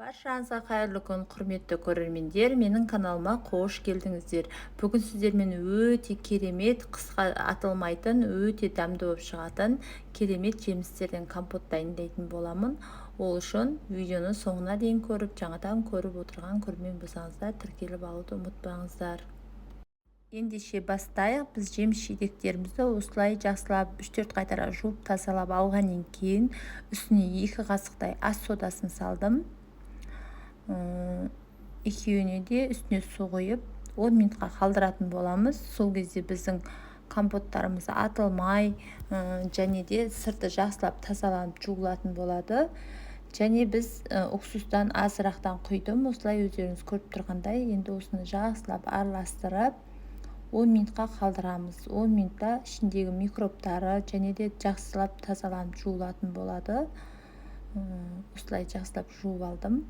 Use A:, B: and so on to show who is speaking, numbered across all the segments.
A: Баршаңызға қайырлы күн, құрметті көрермендер! Менің каналыма қош келдіңіздер. Бүгін сіздермен өте керемет, қысқа атылмайтын, өте дәмді болып шығатын керемет жемістерден компот дайындайтын боламын. Ол үшін видеоны соңына дейін көріп, жаңадан көріп отырған көрермен болсаңыздар, тіркеліп алуды ұмытпаңыздар. Ендеше бастайық. Біз жеміс жидектерімізді осылай жақсылап 3-4 қайтара жуып тазалап алғаннан кейін үстіне 2 қасықтай ас содасын салдым. Екеуіне де үстіне су құйып 10 минутқа қалдыратын боламыз. Сол кезде біздің компоттарымыз атылмай, және де сырты жақсылап тазаланып жуылатын болады. Және біз уксустан азырақтан құйдым, осылай өздеріңіз көріп тұрғандай. Енді осыны жақсылап араластырып 10 минутқа қалдырамыз. 10 минутта ішіндегі микробтары және де жақсылап тазаланып жуылатын болады. Осылай жақсылап жуып алдым.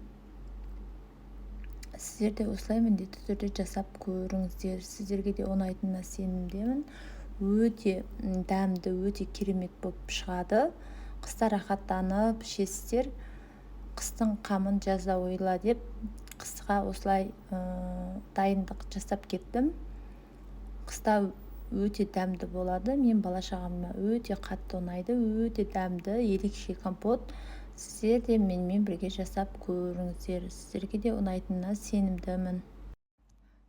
A: Сіздер де осылай міндетті түрде жасап көріңіздер. Сіздерге де ұнайтынына сенімдемін. Өте дәмді, өте керемет болып шығады. Қыста рахаттанып ішесіздер. Қыстың қамын жазда ойла деп қысқа осылай дайындық жасап кеттім. Қыста өте дәмді болады. Мен бала шағама өте қатты ұнайды. Өте дәмді, ерекше компот. Сіздер де менімен бірге жасап көріңіздер. Сіздерге де ұнайтынына сенімдімін.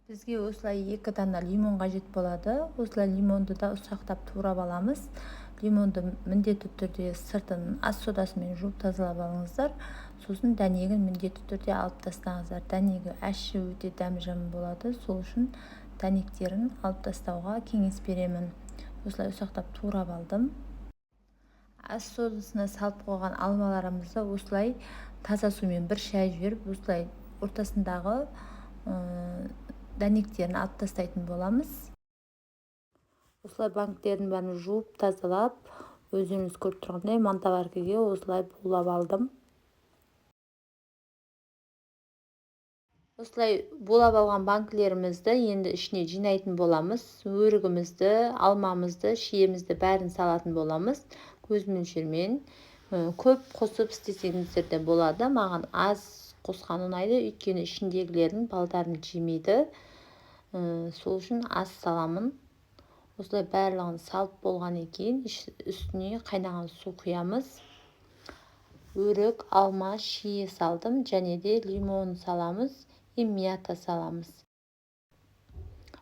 A: Бізге осылай 2 дана лимон қажет болады. Осылай лимонды да ұсақтап турап аламыз. Лимонды міндетті түрде сыртын ас содасымен жуып тазалап алыңыздар. Сосын дәнегін міндетті түрде алып тастаңыздар. Дәнегі ащы, өте дәмі жаман болады. Сол үшін дәнектерін алып тастауға кеңес беремін. Осылай ұсақтап турап алдым. Ас содасына салып қойған алмаларымызды осылай таза сумен бір шай жіберіп, осылай ортасындағы дәнектерін алып тастайтын боламыз. Осылай банктердің бәрін жуып тазалап, өздеріңіз көріп тұрғандай мантоваркаге осылай булап алдым. Осылай булап алған банкілерімізді енді ішіне жинайтын боламыз. Өрігімізді, алмамызды, шиемізді бәрін салатын боламыз. Көз мөлшермен көп қосып істесеңіздер де болады. Маған аз қосқан ұнайды, өйткені ішіндегілерін балдарым жемейді. Сол үшін аз саламын. Осылай барлығын салып болғаннан кейін үстіне қайнаған су құямыз. Өрік, алма, шие салдым, және де лимон саламыз, и мята саламыз.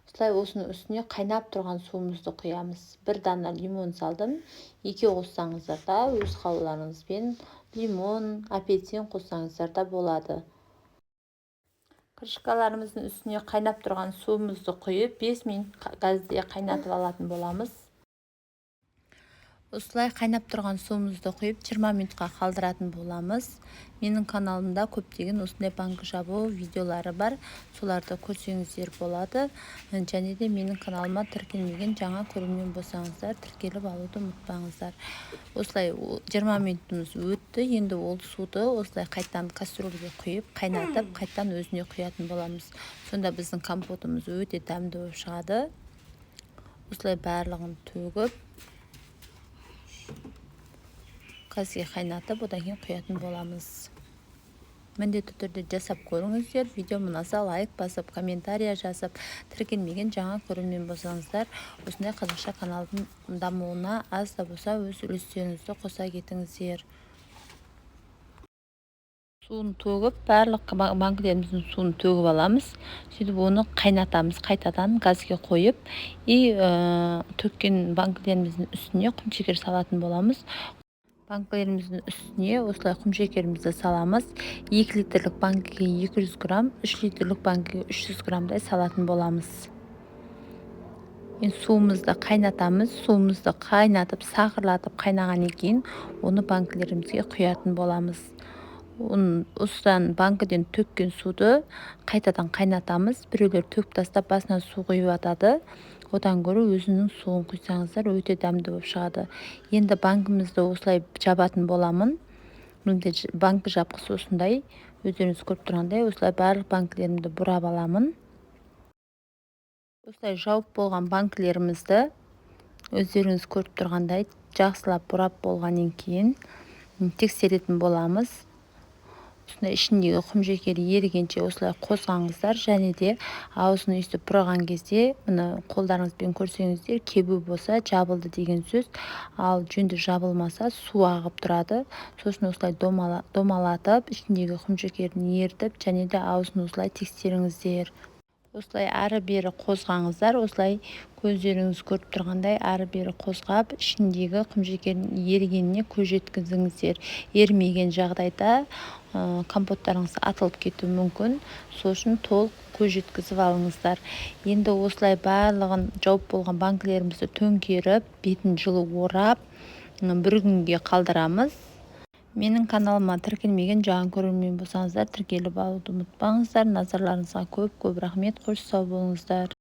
A: Осылай осының үстіне қайнап тұрған суымызды құямыз. 1 дана лимон салдым. 2 қоссаңыздар да өз қалауларыңызбен лимон, апельсин қоссаңыздар да болады. Крышкаларымыздың үстіне қайнап тұрған суымызды құйып, 5 минут газде қайнатып алатын боламыз. Осылай қайнап тұрған суымызды құйып 20 минутқа қалдыратын боламыз. Менің каналымда көптеген осындай банкі жабу видеолары бар. Соларды көрсеңіздер болады. Және де менің каналыма тіркелмеген жаңа көрермен болсаңыздар, тіркеліп алуды ұмытпаңыздар. Осылай 20 минутымыз өтті. Енді ол суды осылай қайтадан кастрюльге құйып, қайнатып, қайтадан өзіне құятын боламыз. Сонда біздің компотымыз өте дәмді болып шығады. Осылай барлығын төгіп, газге қайнатып, одан кейін құятын боламыз. Міндетті түрде жасап көріңіздер. Видео ұнаса лайк басып, комментария жазып, тіркелмеген жаңа көрермен болсаңыздар, осындай қазақша каналдың дамуына аз да болса өз үлестеріңізді қоса кетіңіздер. Суын төгіп, барлық банкілеріміздің суын төгіп аламыз. Сөйтіп оны қайнатамыз, қайтадан газге қойып, и төккен банкілеріміздің үстіне құмшекер салатын боламыз. Банкілеріміздің үстіне осылай құмшекерімізді саламыз. 2 литрлік банкіге 200 грамм, 3 литрлік банкіге 300 граммдай салатын боламыз. Енді суымызды қайнатамыз. Суымызды қайнатып, сақырлатып қайнағаннан кейін оны банкілерімізге құятын боламыз. Осыдан банкіден төккен суды қайтадан қайнатамыз. Біреулер төгіп тастап басына су құйып атады. Одан гөрі өзінің суын құйсаңыздар өте дәмді болып шығады. Енді банкімізді осылай жабатын боламын. Менде банкі жапқысы осындай. Өздеріңіз көріп тұрғандай осылай барлық банкілерімді бұрап аламын. Осылай жауып болған банкілерімізді өздеріңіз көріп тұрғандай жақсылап бұрап болғаннан кейін тексеретін боламыз. Осындай ішіндегі құмшекер ерігенше осылай қозғаңыздар. Және де аузын өйстіп бұраған кезде, міне, қолдарыңызбен көрсеңіздер, кебу болса, жабылды деген сөз. Ал жөнді жабылмаса, су ағып тұрады. Сосын осылай домалатып, ішіндегі құмшекерін ерітіп, және де аузын осылай тексеріңіздер. Осылай әрі-бері қозғаңыздар. Осылай, көздеріңіз көріп тұрғандай, әрі-бері қозғап, ішіндегі құмшекердің ерігеніне көз жеткізіңіздер. Ерімеген жағдайда компоттарыңыз атылып кетуі мүмкін. Сол үшін толық көз жеткізіп алыңыздар. Енді осылай барлығын жауып болған банкілерімізді төңкеріп, бетін жылы орап, бір күнге қалдырамыз. Менің каналыма тіркелмеген жаңа көрермен болсаңыздар, тіркеліп алуды ұмытпаңыздар. Назарларыңызға көп көп рахмет. Қош, сау болыңыздар.